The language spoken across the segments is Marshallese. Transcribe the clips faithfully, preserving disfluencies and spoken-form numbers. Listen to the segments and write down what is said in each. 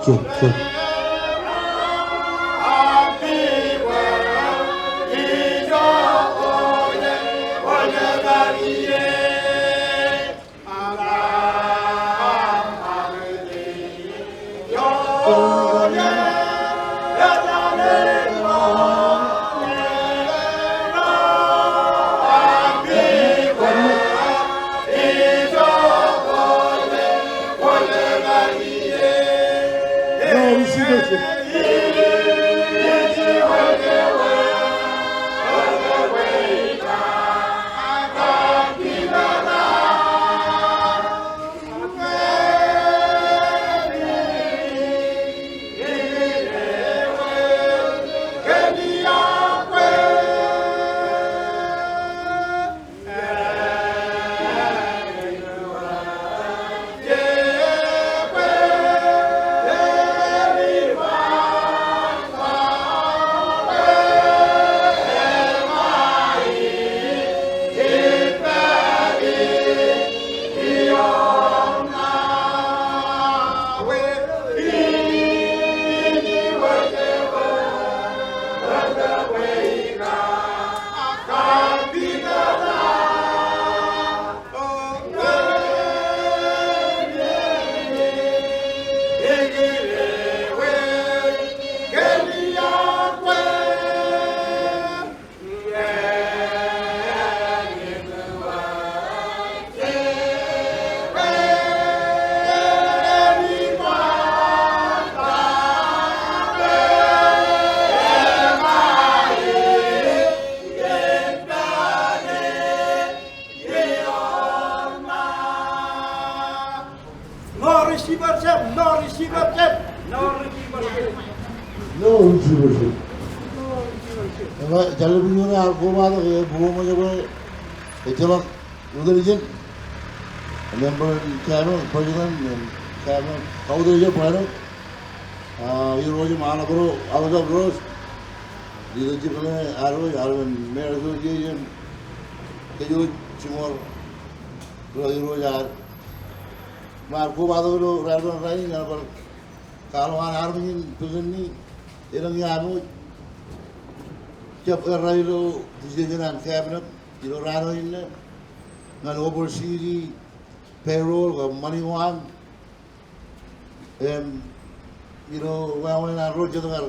Jek, jek. No receiver, sir. No receiver, sir. No receiver, sir. No receiver, sir. Ej ḷap ijo ad kobatok, e, bwe ṃōj bwe ejjeḷọk ri-jṇe, member in cabinet, president in cabinet, kautiej eo bwe ṇe, a, irooj im aḷap ro, House of Ross, leadership ṇe, ad wōj, ad wōj, Mayor Association, kōj wōj jiṃor ro irooj ad. Im ad kobatok ilo raelep in rainin, ñan bar kwaḷọk an armej in pukot in, elōñ iaar wōj jab errā ilo decision an cabinet ilo raan in, ñan oversee payroll kab ṃani ko aṃ. Im, you know, wāween an ro jet kar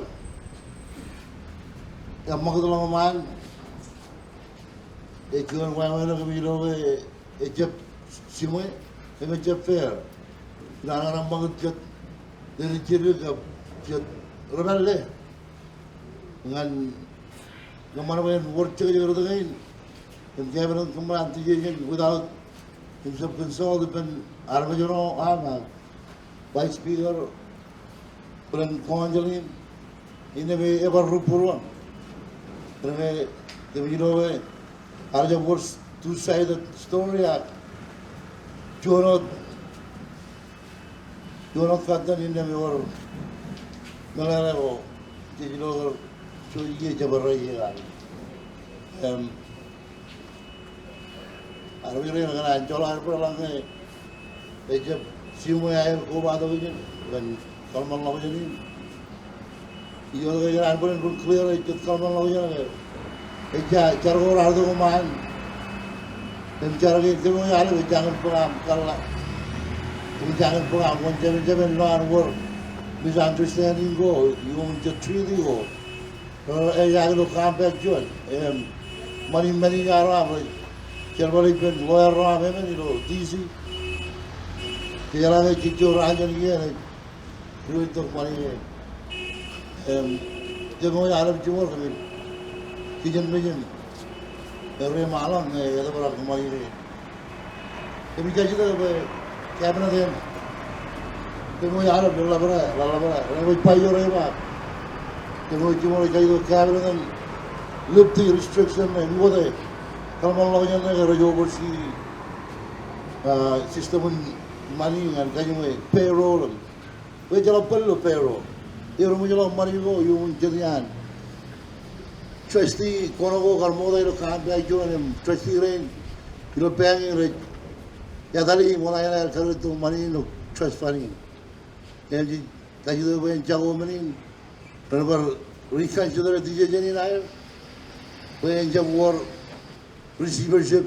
eṃṃakūt ḷọk ṃaan, ej juon wāween eo kōmij lo ke ejjab jiṃwe, im ejjab fair. Ilo an kar eṃṃakūt jet, jet ri-jiddik kab jet ri-pālle. Ñan kōṃṃan bwe en wōr jekjek rot kein im cabinet kōṃṃan decision without im jab consult ippān armej ro aṃ, a, Vice Speaker, bwe en kōnjeḷ in, innām ebar ri-būruon. Innām kōmij lo ke ear jab wōr two-sided story, ak juon wōt, juon wōt katten innām ewōr meḷeḷe ko jej lo ke jouj iiō jab errā iiō an. Im, armej ro, ñan an joḷọk aer bōd ḷọk ñe ejjab jiṃwe aer kobatok ijin, bwe en kōḷmānḷọkjeṇ in. Ijo ke ej an bōd in ri-clear, ej jet kōḷmānḷọkjeṇ ke ej jar ko raar itok iṃaan im jar kein kōmij wōj aolep, ejjañin bōk aṃ kōḷḷā, ejjañin bōk aṃ wōn jemān jemān ilo an wōr misunderstanding ko iuṃwin jet treaty ko. Ro ej ilo compact juon, im, ṃani, ṃani ro aṃ rej jerbal ippān lawyer ro aṃ emān ilo D C. Jeḷā ke jej jor an jān iien ej ruo tok ṃani kein. Im, kōmij wōj aolep jiṃor kōmij kijenmej im reṃaḷọk ñe etōprak ṃani kein. Kōmij kajjitōk bwe cabinet eṇ, kōmij wōj aolep, ḷōḷḷap ro, ḷōḷḷap ro, ren wōj ba ijo rej ba. Kōmij wōj jiṃor ej kajjitōk cabinet en lift the restriction im iwōte kōḷmānḷọkjeṇ ṇe ke rej oversee, a, system in ṃani ñan kajiṃwe payroll im Bwe ejjeḷọk bōlen payroll. Eṃōjḷọk ṃani ko iuṃwin jet iaan trustee kōṇaan ko kar ṃokta ilo compact juon im trustee rein ilo bank in rej etale im ṃokta eṇ aer kar itok ṃani in ilo trust fund in. Im jej kajjitōk bwe en jako men in ren bar reconsider decision in aer bwe en jab wōr receivership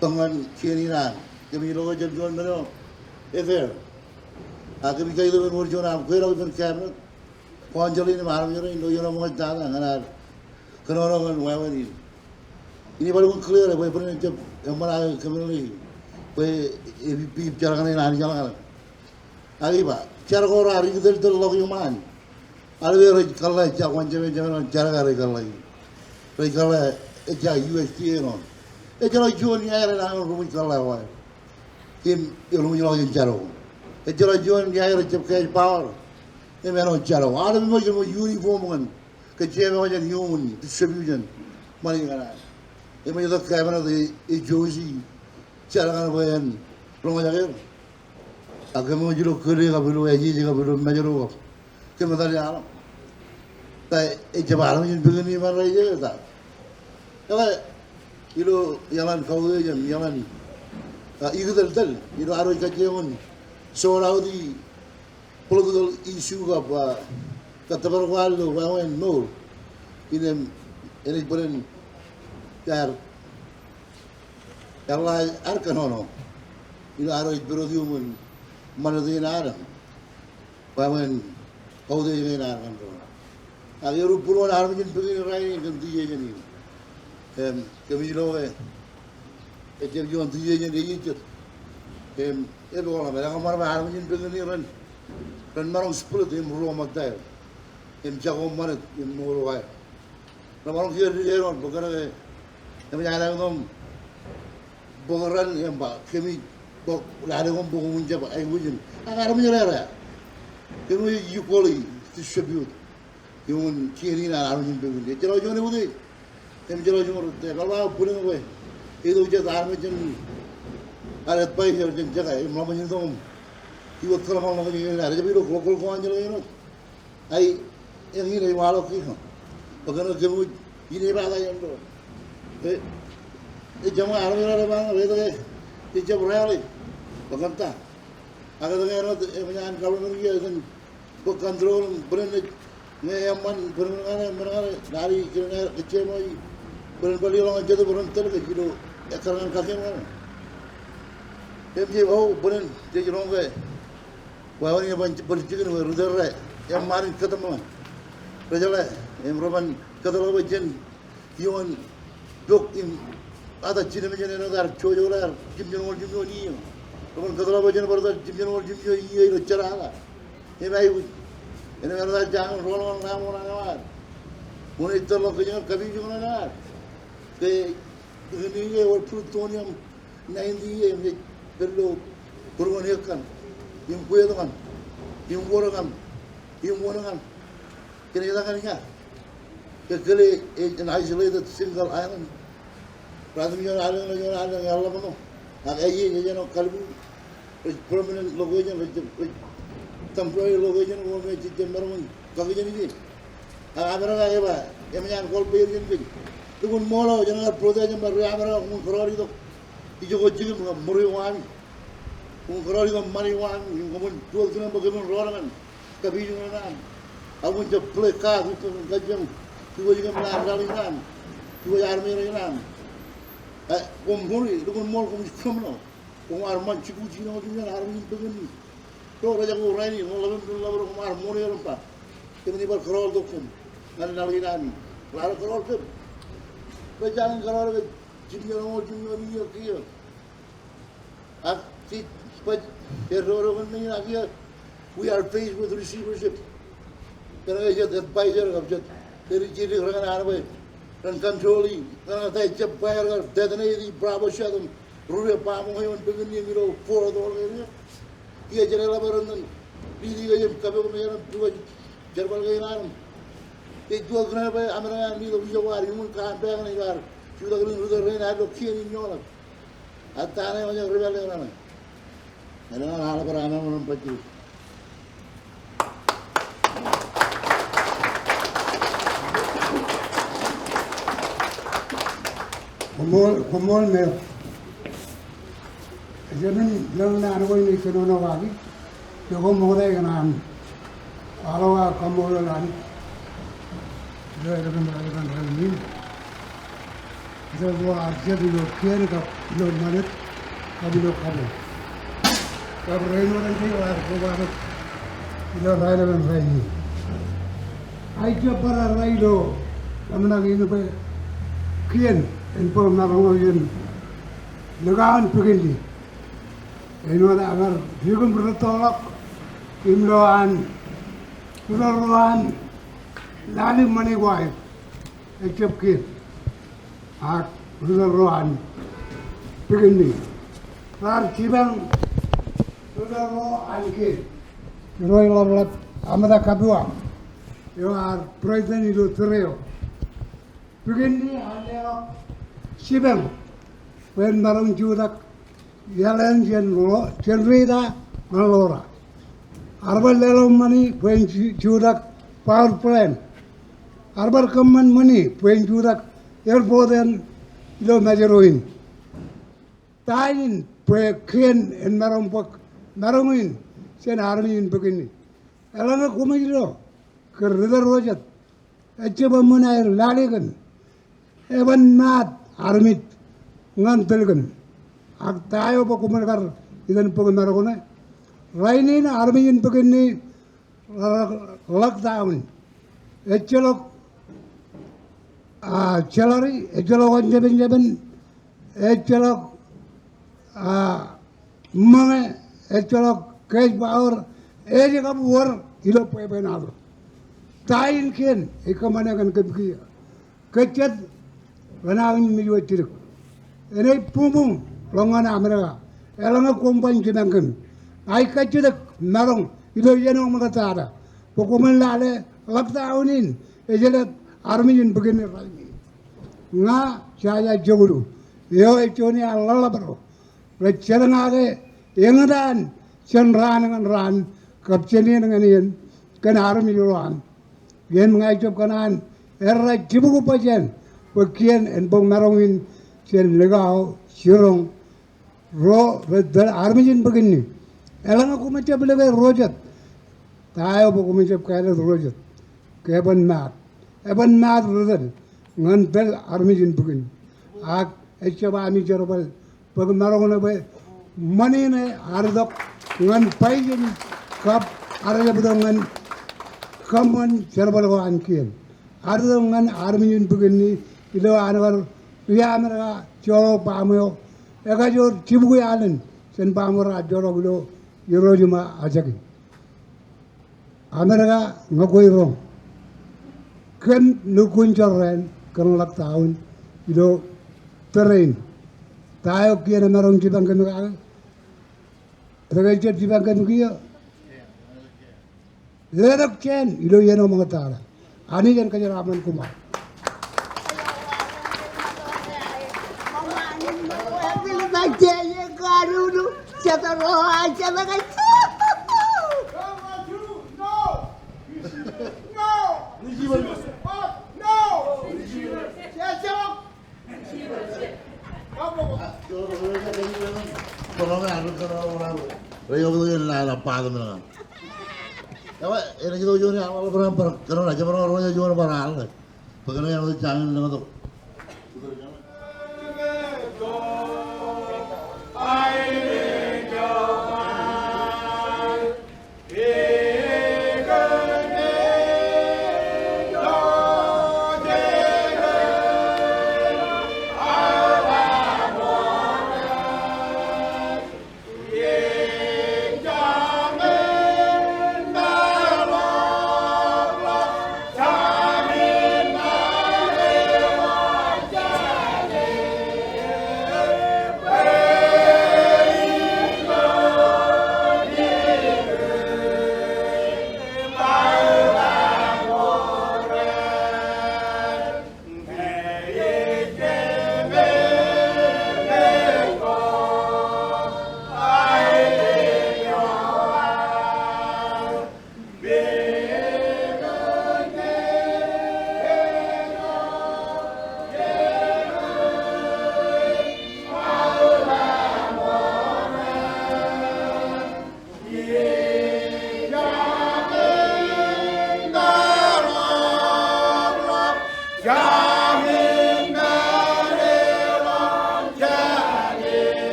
bwe ñan kien in an. Kōmij lo ke jab juon men eo efair. A kōmij kajjitōk bwe en wōr juon aṃ kweilọk ippān cabinet, council in im armej rein ilo iien eo ṃōk tata ñan ad kōnono ñan wāween in. Inaaj bar lukkuun clear bwe bōlen jab eṃṃan aō kōmālele bwe ej jar kaṇe in Anij eḷaññe. Ak ij ba jar ko raar ikōteltel ḷọk iṃaan. Aolep rej kōḷḷā ejja kwanjāme jāme ḷọk jar ko rej kōḷḷā. Rej kōḷḷā ejja U S D A ḷọk. Ejjeḷọk juon iaer enañin ruṃwij kōḷḷā ko aer im elukkuun ḷọk jān jar ko. Ejjeḷọk juon iaer ejjab cash power im āinwōt jar ko. Aolep eṃōj, eṃōj uniform ñan kōj jemān jān iuṃwin distribution ṃani ñan ad. Eṃōj itok cabinet ej, ej jouj jar kaṇ bwe en roñjake er. Ak kōmij ilo kōle kab ilo ājej kab ilo Mājro kab kōmetal iaḷ. Ta ejjab armej in pekin iṃaan rej ej ta. Ekwe ilo iaḷan kautiej im iaḷan, a, ikōteltel ilo ad wōj kajjioñ in sort out i political issue kab, a, kōttōpar ko ad ilo wāween mour. Innām enaaj bōlen iar eḷḷā ad kōnono ilo ad wōj pād wōt iuṃwin ṃanit in ad im wāween kautiej kein ad kōn doon. Ak erup būruon armej in pekin rainin kōn decision in. Im kōmij lo ke ejjab juon decision ej jet. Im eḷap ḷọk bwe ekōṃṃan bwe armej in pekin ren, ren maroñ split im ruo ṃōttaer im jako ṃanit im mour ko aer. Remaroñ kiiō dike āinwōt bwe kōnke eṃōj aelōñ tok im bōk ran im ba kōmij bōk lale ko im bōk unin jab aikuj in. Ak armej ro ro kōmij equally distribute iuṃwin kien in an armej in pekin. Ejjeḷọk juon eutiej im ejjeḷọk juon rūtto. Eḷap aō bwilōñ bwe itok jet armej jān ad advisor jān jeka im ḷōmṇak in tok im iwōj kōḷmānḷọkjeṇ in ad jab ilo local council āinwōt. Ak eñin ej waḷọk kiiō bwe kōn ke kōmij inepata iien doon. E, ejjab ñe armej ro rej ba ñe etke ejjab rally bwe kōn ta. Ak etke āinwōt eṃōj an government kiiō ej bōk control im bōlen ej ñe eṃṃan bōlen ñan e, bōlen ñan e, lale kōn e kōjjeṃwe bōlen bar leḷọk ñan Jetōb ren tōl kōj ilo ekkar ñan kakien ñan e. Im jej, o, bōlen jej roñ ke wāween in eban bar jikin bwe ri tōl ro eṃṃan in kōtōṃṃan. Rejeḷā im reban kōtḷọk bwe jen iuṃwin pok im ata jinen mejān āinwōt ad jojokḷọk ad jimjuonñoul jimjuon iiō. Reban kōtḷọk bwe jen bar tar jimjuonñoul jimjuon iiō ilo jerata. Im aikuj. Innām āinwōt ad jañin rool ñan ḷaṃōṇōṇō ad. Unin ej tōl ḷọk kōj ñan kapijukunen ad. Ke iien in ewōr plutonium ninety im ej pād ilo būruon eok kaṇ im kweet kaṇ im wōr kaṇ im wōn kaṇ. Kōn etan kaṇ ia? Ke kōle ej an isolated single island. Ratimjuon aelōñ ilo juon aelōñ eḷap ṇo. Ak ej, ej āinwōt kalbu. Rej permanent location, rej, rej temporary location ko me jej jab maroñ in kakijenoje. Ak Amerika ej ba, eṃōj an call bwe ej jen kōj. Lukkuun ṃool eo, jen kar protest im ba ri Amerika koṃwin kōrọọl itok ijoko jikin kab ṃuri ko ami. Koṃwin kōrọọl itok ṃani ko ami, im koṃwin juon kōn bwe kōmin rọọl ñan kapijukunen am. Ak koṃwin jab play God ippān kajjioñ diwōj kōm ilo ad rally in am, diwōj armej rein am. E, koṃ ṃuri, lukkuun ṃool koṃij criminal. Koṃ ar ṃan jikuuj in eo jimjuon armej in pekin in. Ro rej jako rainin, ro ḷap im ḷap ro koṃ ar ṃuri eo im ba kōmin bar kōrọọl tok koṃ ñan rally in ami. Raar kōrọọl kōm. Rej jañin kōrọọl kōj jimjuonñoul jimjuon iiō kiiō. Ak jej baj, ej dodoḷọk ñan men in ak kiiō, we are faced with receivership. Kōnke jet advisor kab jet, ej ri jidik ro ñan an bwe ren control e. Kōnke ta ejjab ba er kar detonate e Bravo shot im ruo baaṃ eo an pekin in ilo Fort Hall area. Kiiō jen eḷap er ñan lidi kōj im kapook mejān im pukot jerbal kein an im. Ej juon kōn bwe Amerika ej itok ijoko ad iuṃwin compact ṇe ilo ad jutak ilo ri tōl rein ad ilo kien in ioḷap. Ad ta ṇe eo ej ri pālle raṇe. Elōñ an aḷap er aṃ eo ren bajjek. Koṃṃool, koṃṃool me. Ejjeḷọk lōñ an ko in ej kōnono kaki, ej koṃṃool kōn an kwaḷọk aō kaṃṃoolol Anij ilo eḷap an, eḷap an rainin. Ejjeḷọk ar jet ilo kien kab ilo ṃanit kab ilo kabuñ. Kab rein wōt ej kar kobatok ilo raelep in rainin. Ij jab bar errā ilo ḷōmṇak in bwe kien en bōk maroñ eo jān likao in Pikinni. Āinwōt aō bar rikin rūttoḷọk im lo an, rūttoḷọk an lale ṃani ko aer, ejjab kien. Ak rūttoḷọk an Pikinni raar jipañ rūttoḷọk an kien. Irooj ḷapḷap Amata Kabua eo ar president ilo tōre eo. Pikinni ear leḷọk jipañ bwe en maroñ jutak eḷaññe jān ḷo-, generator ñan ḷoor. Ear bar leḷọk ṃani bwe en ju-, jutak power plant. Ear bar kōṃṃan ṃani bwe en jutak airport eṇ ilo Mājro in. Ta in bwe kien en maroñ bōk maroñ in jān armej in Pikinni? Eḷaññe koṃij lo kōn ri tōl ro jet, ejjab eṃṃan aer lale kōn. Eban maat armej ñan tōl kōm. Ak ta eo bwe koṃij kar itok bōk maroñ ṇe? Rainin armej in Pikinni ḷak, ḷak down. Ejjeḷọk, ah, salary, ejjeḷọk enjepenjepen, ejjeḷọk, ah, ṃōñā, ejjeḷọk cash power, ej kab wōr ilo bwebwenato. Ta in kien ej kōṃṃane kōn kōm kiiō? Kōj jet, renañin mej wōt jidik. Enaaj buñbuñ ḷọk ñan Amerika eḷaññe koṃ ban jipañ kōm. Ak ij kajjitōk maroñ ilo iien eo ṃōkaj tata bwe koṃwin lale ḷak down in ej jelōt armej in Pikinni rainin. Ña Jaja Jokdu eo ej juon iaan ḷōḷḷap ro rej jelōñake eñtaan jān raan ñan raan kab jān iien ñan iien kōn armej ro an. Im ña ij jab kōṇaan errā jibukbajjāān bwe kien en bōk maroñ in jān likao jiroñ ro rej tōl armej in Pikinni. Eḷaññe koṃij jab lōke ro jet, ta eo bwe koṃij jab kāālōt ro jet? Ke eban maat, eban maat ri tōl ñan tōl armej in Pikinni. Ak ejjab ami jerbal bōk maroñ ṇe bwe ṃani ṇe ear itok ñan Biden kab ear jab itok ñan kōṃṃan jerbal ko an kien. Ear itok ñan armej in Pikinni ilo an kar ri Amerika joḷọk baaṃ eo ekajoor jibukwi alen jān baaṃ eo raar joḷọk ilo irooj im ajaki. Amerika, ñe kwe roñ, kōm lukkuun jorrāān kōn ḷak down ilo tōre in. Ta eo kien emaroñ jipañ kōm kake? Etke ejjab jipañ kōm kiiō? Letok jāān ilo iien eo ṃōkaj tata. Anij en kōjeraaṃṃan koṃ ad.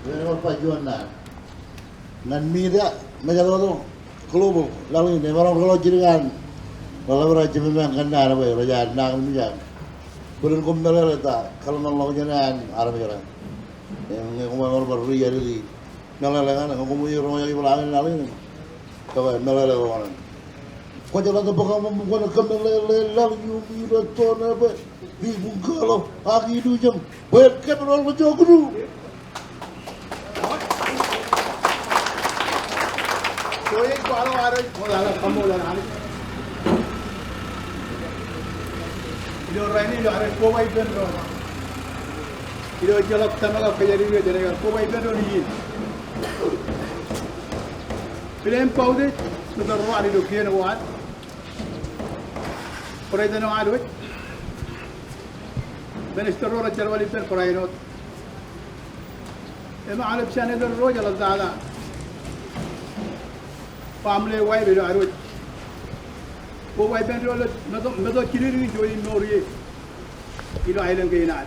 Ewōr ba juon naan. Ñan media, mejatoto, global, laḷ in, emaroñ ḷọk jidik an ḷōḷḷap ro jemem ñan naan bwe rej ad nañinmej an. Bōlen koṃ meḷeḷe ta kōḷmānḷọkjeṇ an armej ro. Im ñe koṃ ewōr ba reality, meḷeḷe ñan, ñe koṃ ej roñjake ipḷaak in laḷ in, kōṃṃan meḷeḷe ko ṇe. Kwōjeḷā ta bwe kōṃṃan, kwōn kōmeḷeḷe laḷ iuṃwin ilo toon eo bwe Ri buñ kōḷḷap ak ilju jān bwe kōpel ḷọk ijo kudu. Ijo ej kwaḷọk ad ej kaṃṃoolol Anij. Ilo rainin ilo ad ej koba ippān doon. Ilo ejjeḷọk tōmak ak kōjatdikdik eo jenaaj kar koba ippān doon ijin. Bōlen bautis, ri tōl ro ad ilo kien ko ad. President eo ad wōj. Minister ro rej jerbal ippān barāinwōt. Im aolep senator ro rej jeḷā tata. Family wife ilo ad wōj. Koba ippān doon ilo meto, meto jidikdik in juon in mour ie. Ilo aelōñ kein ad.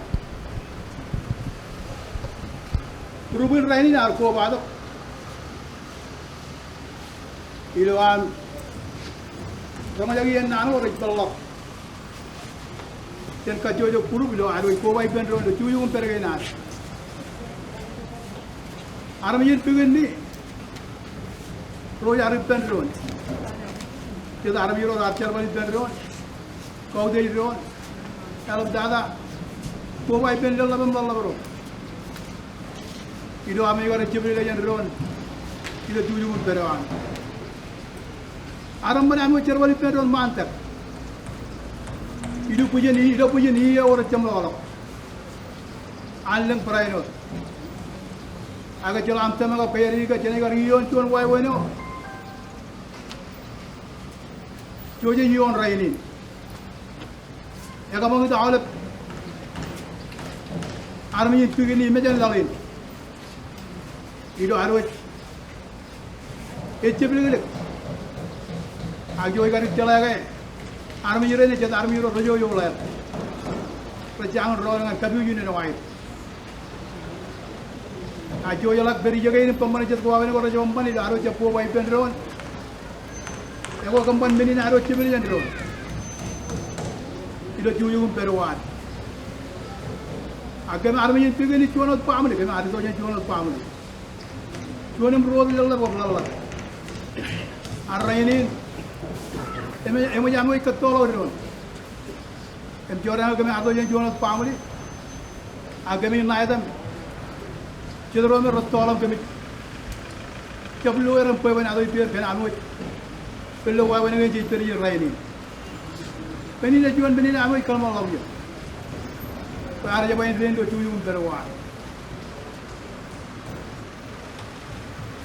Group in rainin ear kobatok. Ilo an roñjake iien naan ko rej peḷḷọk jān kajjojo group ilo ad wōj koba ippān doon ilo jukjuk im pād kein ad. Armej in pikinni ro rej ad ippān doon. Jet armej ro raar jerbal ippān doon. Kautiej doon. Eḷaptata koba ippān ḷōḷḷap im ḷōḷḷap ro. Ilo amui kar jepel ilo jān doon. Ilo jukjuk im pād eo an. Armej in aṃ wōj jerbal ippān doon ṃaantak. Ilo bwijin, ilo bwijin iiō eo rej jeṃḷọkḷọk. An lōñ barāinwōt. Ak ejjeḷọk aṃ tōmak ak kōjatdikdik ke jenaaj kar iioon juon wāween eo. Ijo ej iioon rainin. Ekōṃakūt aolep armej in pikinni mejān laḷ in. Ilo ad wōj. Ej jepḷōklōk. Ak ijo ej kar jeḷā ke armej rein ej jet armej ro rejojoḷāāl. Rej jañin rọọl ñan kapijuknen eo aer. Ak ijo ej ḷak pād ijekein im kōṃṃane jet wāween ko rej jab eṃṃan ilo ad wōj jab koba ippān doon. Ekwe kōṃṃan men in ad wōj jepel jān doon. Ilo jukjuk im pād eo ad. Ak kōm armej in pikinni juon wōt baaṃle, kōm ad itok jān juon wōt baaṃle. Juon im ruo ḷōḷḷap kab ḷōḷḷap. Ak rainin eṃōj, eṃōj aṃ wōj kōttoḷọk doon. Im jorrāān kōm ad itok jān juon wōt baaṃle. Ak kōmij ṇa etan. Jet ro me rettoḷọk kōmij jab lo er im bwebwenato ippāer kōn aṃ wōj. Kōn ilo wāween kein jej pād ijin rainin. Men in ej juon men in aṃ wōj kōḷmānḷọkjeṇ. Bwe ad jab āindein ilo jukjuk im pād eo ad.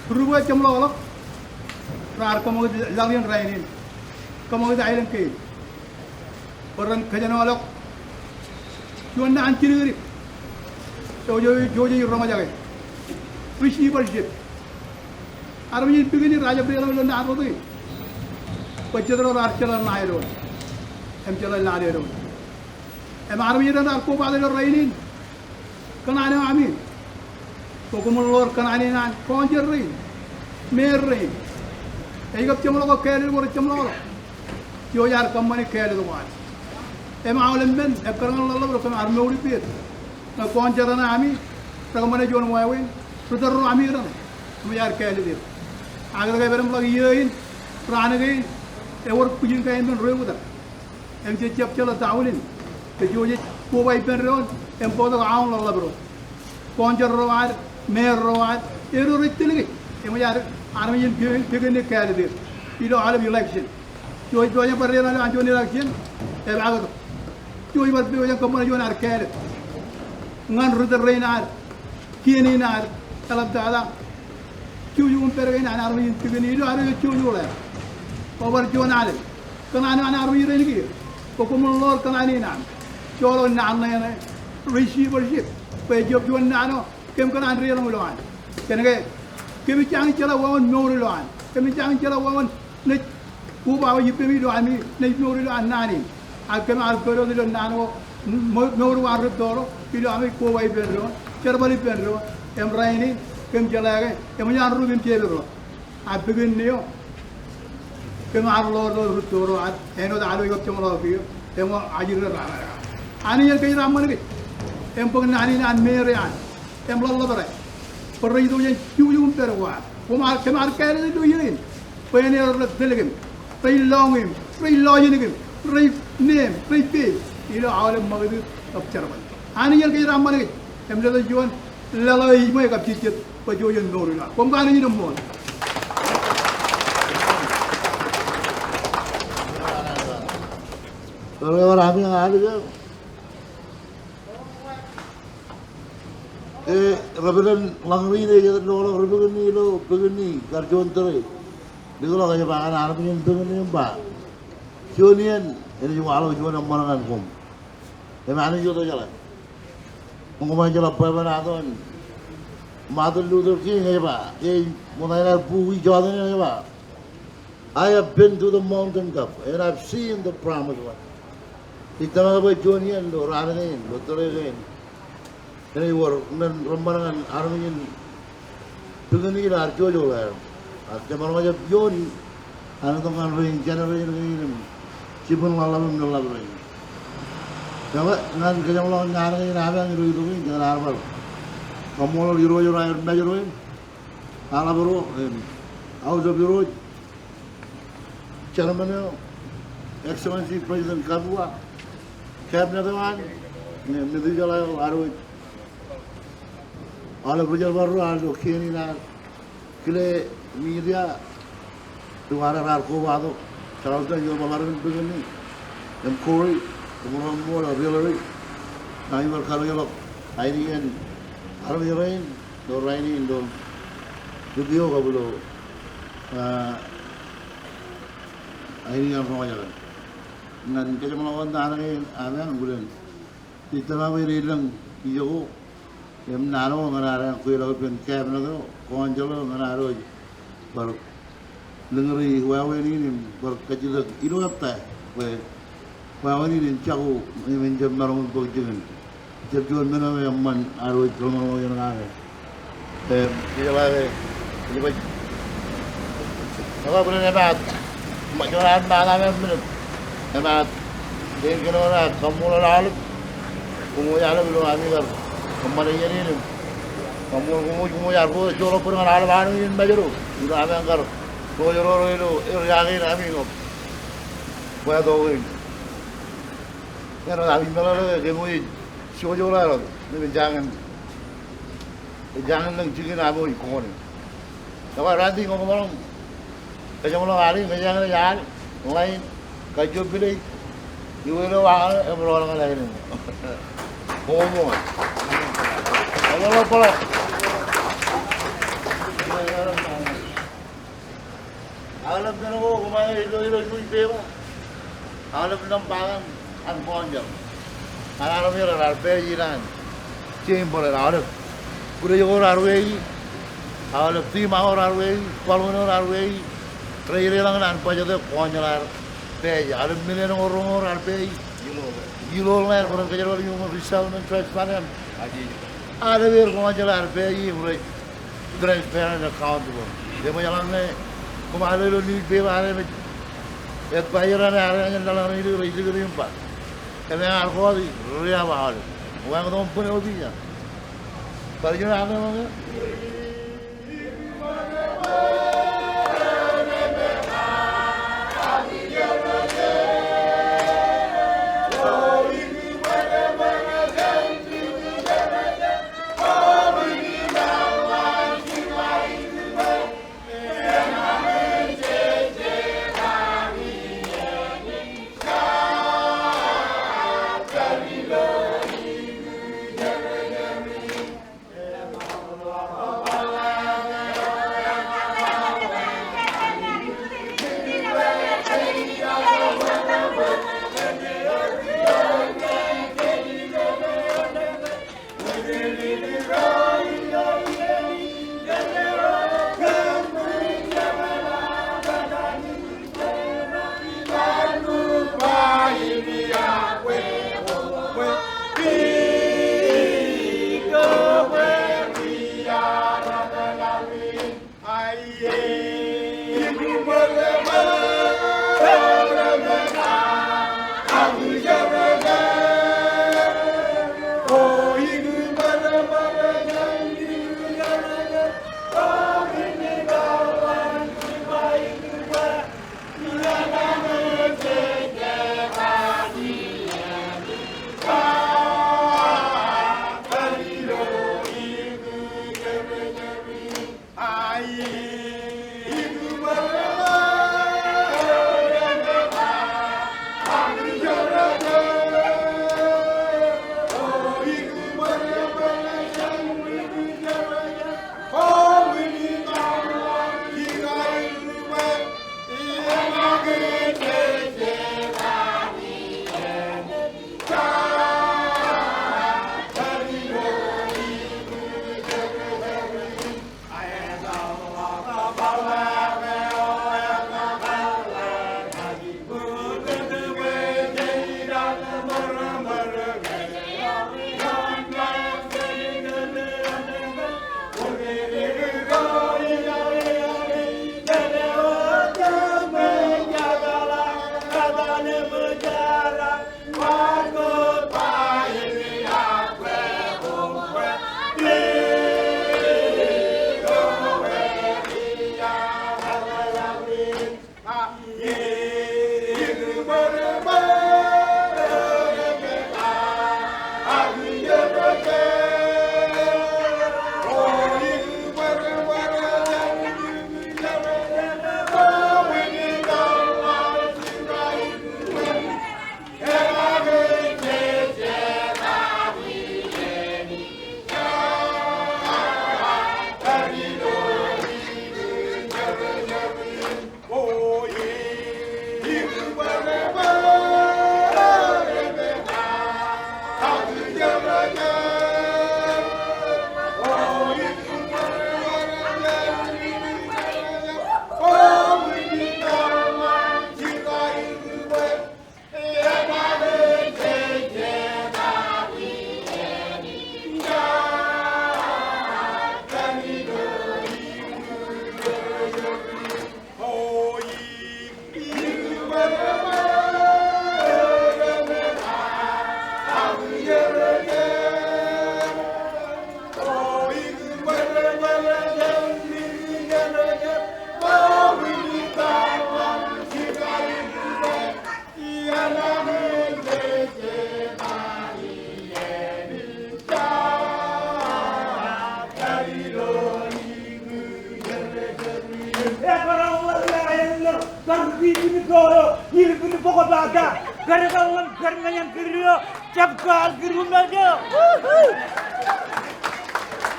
Group eo jeṃḷọkḷọk raar kōṃakūt laḷ in rainin. Kōṃakūt aelōñ kein. Bwe ren kōjenolọk juon naan jidikdik eo ijo, ijo ej roñjake. Receivership. Armej in pikinni raar jab deḷọñ ilo naan rot in. Bwe jet ro raar jeḷā ṇae doon im jeḷā lale doon. Im armej in raar kobatok ilo rainin. Kōṇaan eo ami. Bwe koṃwin ḷoor kōṇaan in an kọọnjeḷ rein, meir rein. Ej kab jeṃḷọk ke kāālōt ko rej jeṃḷọkḷọk. Ijo ear kōṃṃani kāālōt ko ad. Im aolep men ekkar ñan ḷōḷḷap ro kōm ar mour ippāer. Ñe kọọnjeḷ rein ami rekōṃṃane juon wāween, ri tōl ro ami rein eṃōj ad kāālōt er. Ak dekā pād im ḷak iiō in, raan kein, ewōr bwijin kain men ro eoktak. Im jej jab jeḷā ta unin. Ke ijo ej koba ippān doon im bōktok aoṇ ḷōḷḷap ro. Kọọnjeḷ ro ad, meir ro ad, erro rej tōl kōj. Eṃōj ad armej in pikinni kāālōt er ilo aolep election. Ijo ej pojak bar deḷọñ ilo an juon election, epaaktok. Ijo ej bar pojak kōṃṃane juon ad kāālōt ñan ri tōl rein ad, kien in ad, eḷaptata jukjuk im pād kein an armej in pikinni ilo ad wōj jojoḷāāl. Kwō bar juon alen. Kōṇaan eo an armej rein kiiō. Bwe koṃwin ḷoor kōṇaan in an. Joḷọk naan ṇe ṇe. Receivership. Bwe ejab juon naan eo kōm kōṇaan deḷọñ ilowaan. Kōnke kōmij jañin jeḷā wāween mour ilowaan. Kōmij jañin jeḷā wāween naaj koba wōj ippemi ilo ami naaj mour ilowaan naan in. Ak kōm ar pād wōt ilo naan ko mo-, mour ko an rūttoḷọk ilo ami koba ippān doon, jerbal ippān doon, Im rainin, kōm jeḷā ke, eṃōj an ru kōm jepedḷọk. A pik in eo. Kōm ar ḷoor ḷọk rūtto ro, ad, āinwōt ad wōj kab jeṃḷọk kiiō, eṃōj ajri ro raar. Anij en kōjeraaṃṃan kōj. Im bōk naan in an Mary Ann. Im ḷōḷḷap ro. Bwe rej itok jān jukjuk im pād ko ad. Koṃ ar, kōm ar kāālōt ilo iien in. Bwe en rej tōl kōm, rej lọñiṃ, rej lọjien kōm, rej neeṃ, rej peiṃ, ilo aolep ṃakūtkūt kab jerbal. Anij en kōjeraaṃṃan kōj, im letok juon leḷọk ej ṃweiuk kab jejjet, bwe juon mour ilo. Koṃ kanooj in ṃool. Ke, repetan ḷañri ṇe ej loḷọk ri pik in ilo pik in kar juon tōre. Likḷọk ej ba ñan armej in pik in im ba, juon iien, enaaj waḷọk juon eṃṃan ñan koṃ. Im Anij eo ej jeḷā. Koṃ kōṃṃan jeḷā bwebwenato in Martin Luther King ej ba, ke ej ṃokta in ad buki jota in ej ba, I have been to the mountain top, and I've seen the promised land. Ij tōmak bwe juon iien ilo raan kein, ilo tōre kein, enaaj wōr ñan reṃṃan ñan armej in pik in ilo ad jojol aer. Ak jemaroñ jab ioon, an itok ñan rein, generation kein im jibwin ḷōḷḷap im lōḷḷap rein. Ñan kōjeṃḷọk naan kein ameañ ilo itok in, kōn ad bar kaṃṃoolol Irooj ro aer Mājro in, aḷap ro, im House of Irooj, Chairman eo, Excellency President Kabua, Cabinet eo an, im Methuselah eo, ad wōj aolep ri jerbal ro, ad ilo kien in ad kile media, ri-wāween raar kobatok, Charleston, ilo bar bar in pik in, im Corey, im ro ṃool, Hillary, ña ij bar karuj ḷọk ainikiōṃ armej rein, ilo rainin, ilo rūtto kab ilo, ah, ainikiōṃ roñjake. Ñan kōjeṃḷọk wōt naan kein ameañ, bwe ren ij tōmak bwe ren lōñ ijoko im naan ko ñan ad kweilọk ippān cabinet eo, council eo, ñan ad wōj bar lōñri wāween in im bar kajjitōk ilo ettā bwe wāween in en jako im en jab maroñ in bōk jikin. Jab juon men eo eṃṃan ad wōj kōḷmānḷọkjeṇ kake. Im, ij jeḷā ke, ij baj. Ekwe bōlen emaat, ṃōj ad maat ameañ minit. Emaat, kein kōnono ad kaṃṃoolol aolep. Koṃ wōj aolep ilo ami kar kōṃṃane iien in im kaṃṃoolol koṃ wōj, koṃ wōj ad ko joḷọk bōd ñan aolep armej in Mājro ilo ameañ kar roñjake ro ilo area kein ami kab wāto kein. Āinwōt ami meḷeḷe ke kōm wōj jojoḷā ḷọk, im ej jañin, ej jañin lōñ jikin ami wōj kōṇaan. Ekwe Randy, ñe koṃ maroñ kōjeṃḷọk al in, ñe jañin ej al, ḷain, kajjioñ pilej, iwōj ilo wa ñan ebrọọl ñan ḷain in. Koṃṃool. Eḷap bōḷọk. Aolep men ko koṃ ilo, ilo newspaper. Aolep nōṃba kaṇ an council. An armej ro raar pād iaan chamber eo, aolep bwidej ko raar weeḷọk. Aolep FEMA ko raar weeḷọk. Ballon ko raar weeḷọk. Rej deḷọñ naan budget eo council ear pād. Aolep million ko roñ ko raar pād. Ilo ḷain bwe ren kōjerbal human resettlement trust fund im aolep er council ear pād im rej transparent, accountable. Eṃōj ḷọk ñe koṃ al ilo newspaper, eṃōj advisor eo an ear ej laḷ ñan ilo rej likūt im ba, eṃōj ar kọọte, ri-aolep. Wāween tok bōlen opiij eo. Bar juon aolep eo.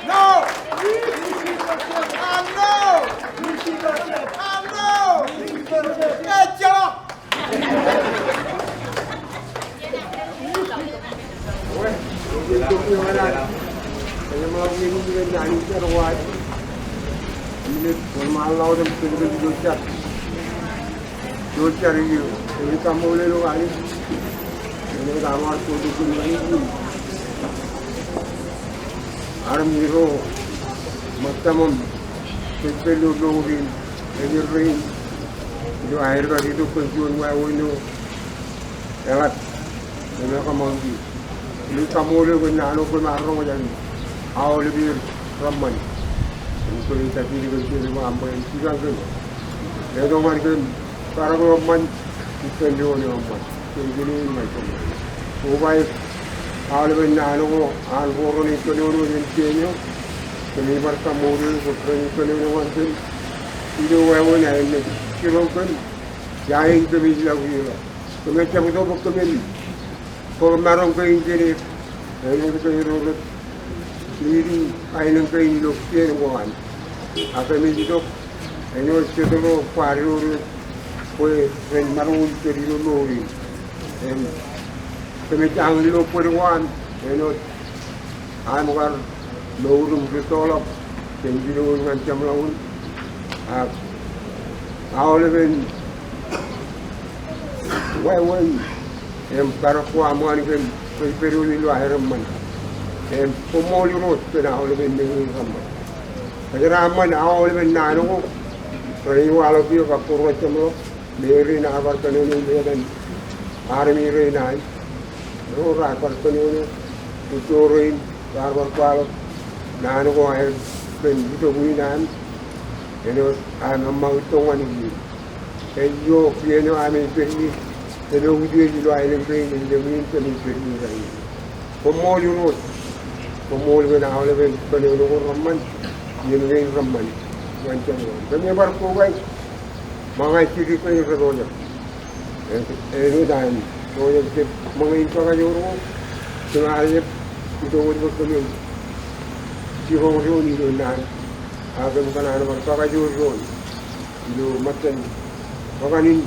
No! Ah, no! Ah, no! Ejjeḷọk! Armej ro ṃōttaṃ im pād ilo mour in, ej errein ilo aer kar itok kōn juon wāween eo eḷap im ekaṃṃoolji. Ij kaṃṃoolol eok kōn naan eo kwōmaroñ jān aolepen reṃṃan im kōmij kajjitōk kōn iien ko aṃ bwe en jikañ kōn letok ñan kōm karak eo eṃṃan, ippān doon eo eṃṃan. Kōn iien in ñan kōm. Kobaik aolepen naan ko an ro renaaj kōnono jān iien eo. Kōmij bar kaṃṃoolol bwe renaaj kōnono ñan kōm ilo wāween aer naaj jiroñ kōm. Ia in kōmij lọk ilo. Kōmij jab itok bwe kōmin bōk maroñ kein jān er. Āinwōt ke ro rej lead in kaenōṃ kein ilo kien ko an. Ak kōmij itok āinwōt jet ro kwaar ro rej bwe ren maroñ in pād ilo mour in. Im kōmij añin ilo bōd ko an āinwōt aṃ kar mour im rūttoḷọk jān jinoin ñan jeṃḷọkin. Ak aolepen wāween im karōk ko aṃ ñan kōm rej pād wōt ilo aer eṃṃan. Im koṃṃool Irooj kōn aolepen men in reṃṃan. Kōjeraaṃṃan aolepen naan ko renaaj waḷọk eok ak ko rej jeṃḷọk. Im rein raar bar kōnono im etan armej rein an ro raar bar kōnono, rūtto rein raar bar kwaḷọk naan ko aer kōn itok in am āinwōt aṃ eṃṃakūt tok ñan iien. Ej iiō kien eo aṃ ej pād ie, im eutiej ilo aelōñ kein, im eñin kōmij pād ie rainin. Koṃṃool Irooj, koṃṃool kōn aolepen kōnono ko reṃṃan, iien kein reṃṃan. Ñan jerbal. Kōn ebar koba ṃōñā jidik ko rej ro jab. Āinwōt an ro jab jab ṃōñā in kakajoor ko. Jeṃaar jab itok wōt bwe kōmin jiboñ doon ilo naan. Ak kōm kōṇaan bar kakajoor doon ilo ṃōttan bōkan in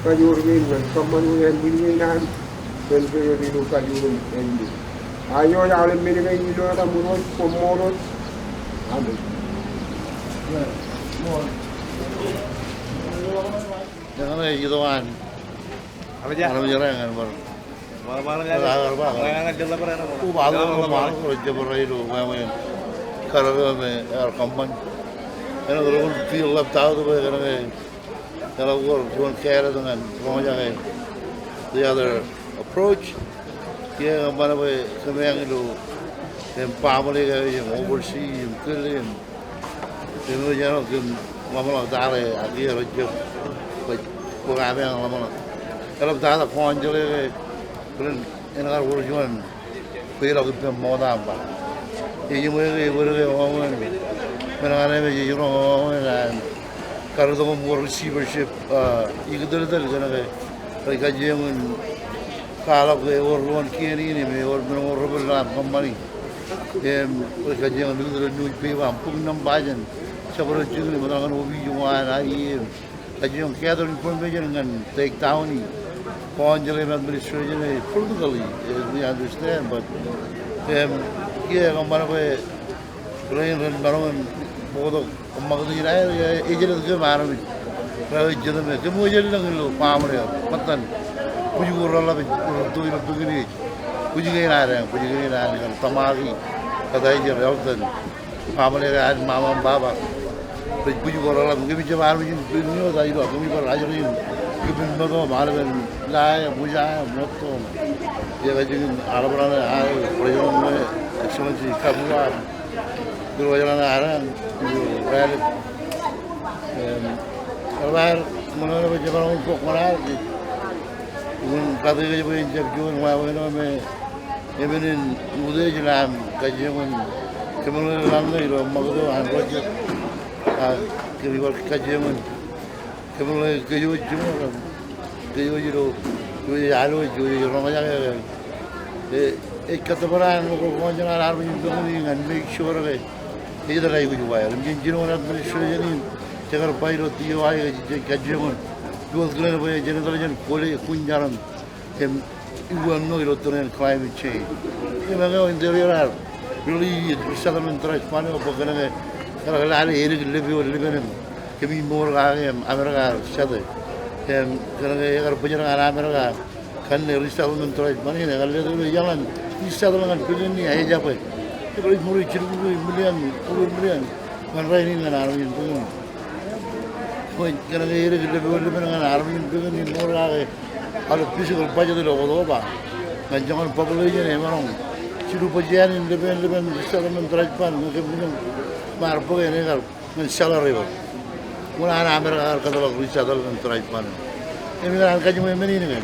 kajoor kein ñan kōṃṃan wōt ānbwin kein an kōn kōjro ilo kajoor in ānbwin. Ak iọkwe aolep men kein ilo etaṃ, Irooj, koṃṃool wōt. Amen. Ñe kōn ej itok an armej ro ñan bar Upa ḷọk ḷọk ḷọk ḷọk ilo wāween karōk eo me ear kōṃṃan. Āinwōt ro kōn field left out bwe kōnke eḷak wōr juon kāālōt ñan roñjake the other approach. Kiiō kōṃṃan bwe kōmeañ ilo im baaṃle ke im oversee im kile im Im eo jeṇe kōm ḷōmṇak tata ak kiiō rej jab bōk ameañ ḷōmṇak. Eḷap tata kọọnjeḷ ke bōlen en kar wōr juon kweilọk ippem ṃokta im ba. Ej ṃool ke ewōr ke wāween men ñan em ej roñ wāween an kar itok im wōr receivership, ah, ikōtōltōl kōnke rej kajjioñ in kwaḷọk ke ewōr ruo in kien in im ewōr men ko rej pād ilo am kōṃṃani. Im rej kajjioñ in lukkuun ilo newspaper im bōk nōṃba jān jabdewōt jikin im etal ñan opiij ko an IEA im kajjioñ gather information ñan take down e. Kọọnjeḷ im administration e politically, as we understand, but im kiiō kōṃṃan bwe rein ren maroñ in bōktok ṃakūt in aer, ejjeḷọk kōm armej. Raar jet im kōm ej lōñ ilo baaṃle eo, ṃōttan bwij ko reḷap ej, rej to ilo bōk in ej. Bwij kein ad eñ, bwij kein ad eñ, tōmak e, kōttāik eo, elton. Baaṃle ke ad mama im baba. Rej bwij ko reḷap, kōmij jab armej in bōk in eo, ta ilo, kōmij bar ajri in, kōmij meto, aolepen lae, ṃōj aō, ṃōtto. Iọkwe jikin aolep raṇe, aō, President eo, Excellency Kabua. Irooj raṇe ad eñ, ilo rally. Im, eḷap ad ṃōṇōṇō bwe jemaroñ in bōk ṃōṇōṇō, im kate kōj bwe en jab juon wāween eo me emān in utiej ilo am kajjioñ in kōmeḷeḷe ḷaḷ ṇe ilo ṃakūt eo an Rōjak. Ak kōmij bar kajjioñ in kōmeḷeḷe kōj wōj jiṃor, kōj wōj ilo, kōj wōj ilo, kōj wōj roñjake. E, ej kōttōpar an ṃōkaj kọọnjeḷ an armej in bōk in ñan make sure ke ej etal aikuj wāween. Im jān jinoin administration in, jekar ba ilo DOI ke jej kajjioñ in, iwōj kōn bwe jen etal jān kwōle kuñjarm im iwōnṃōk ilo tōre in climate change. Im eñeo Interior ear release Resettlement Trust fund eo bwe kōnke eḷak lale edik lōb eo lepen im kōmij mour kake im Amerika ear sate. Im kōnke ekar bōjrak an Amerika kanne Resettlement Trust fund in, ekar letok ilo iaḷ an resettle ñan bōk in eo ejabwe. Ekar ej ṃuri jidik ruo million, ruo million ñan rainin ñan armej in bōk in. Kōnke edik lōb eo lepen ñan armej in bōk in im mour kake aolep physical budget ilo Oktoba. Ñan joñan population emaroñ jilu bajjek in lepen lepen Resettlement Trust Fund ñe kōm, kōm ar bōke enaaj kar ñan salary eo. Wōn an Amerika kar kōtḷọk Resettlement Trust Fund. Im ikōṇaan kajiṃwe men in ke.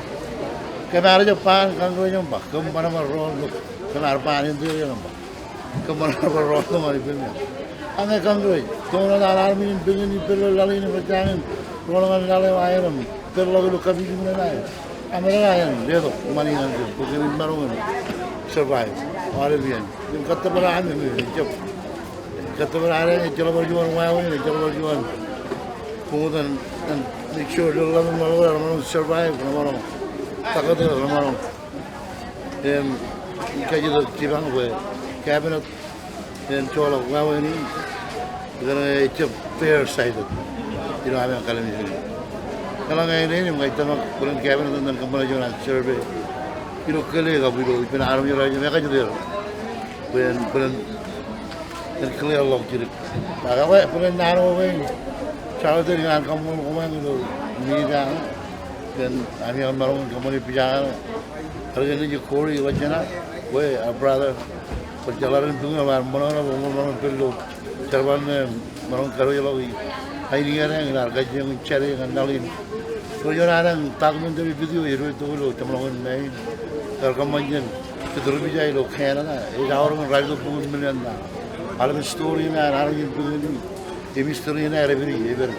Kōm ar jab ba an Congress im ba, kōm ban ṃōk rọọl tok. Kōm ar ba an Interior im ba, kōm ban ṃōk rọọl tok ñan ippemi. Ak ñe Congress, toon etan armej in bōk in ippān laḷ in im ejjañin rool ñan laḷ eo aer im pād ḷọk ilo kapijuknen in aer. Amerika eṇ letok ṃani ñan kōm bwe kōmin maroñ in survive. Aolep iien. Im kōttōpar an, im ejjab, kōttōpar an ejjeḷọk bar juon wāween, ejjeḷọk bar juon buñtōn, en make sure ḷōḷḷap in ḷọk remaroñ survive, remaroñ taktō, remaroñ. Im ij kajitok jipañ bwe cabinet en joḷọk wāween in, ikōṇaan ejjab fair-sighted ilo am kallimjek in. Eḷaññe eṇ in, im ña ij tōmak bōlen cabinet en kōṃṃane juon an survey ilo kōle kab ilo ippān armej ro rej jab ekajet er bwe en, bwe en, en clear ḷọk jidik. Ak bwe, bwe en naan eo bwe en, Charlotte, ikōṇaan kaṃṃoolol koṃeañ ilo media ṇe. Kōn ami maroñ in kōṃṃane pija ṇe. Ear kōn nejū Corey Wajena, bwe, a brother. Bwe jeḷā ren bwe en bar ṃōṇōṇō bwe ṃōṇōṇō bwe ilo jerbal ṇe maroñ in kadiwōjḷọk i ainikied eṇ, inaaj kajjioñ in jade ñan laḷ in. Bwe juon an eṇ documentary video ej itok ilo jeṃḷọkin May in. Ear kōṃṃan jān Jet Ri-pija ilo Canada. Ej aorōk in ralitōk bukun million dollar. Aolepen story ṇe an armej in bōk in. Im history in aer epād, epād.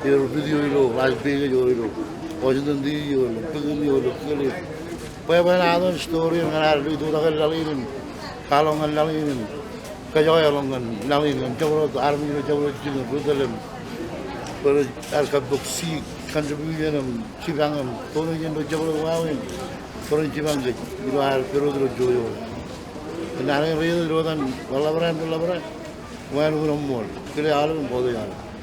Ilo video ilo Las Vegas eo, ilo Washington D C eo, ilo Bikini eo, ilo Kōle. Bwebwenato in story in ñan ad ilo itutakōn laḷ in im kwaḷọk ñan laḷ in im kōjọkḷọk ñan laḷ in ñan jabdewōt armej ilo jabdewōt jikin Jerusalem. Bwe rej ar kabbok seek contribution im jipañ im donation to jabdewōt wāween. Bwe ren jipañ kōj ilo ad pād wōt ilo jojo. Kōn ad rej ilo etan ḷapḷap eo, ḷapḷap eo. Wāween unin ṃool. Kile aolep im kote aolep.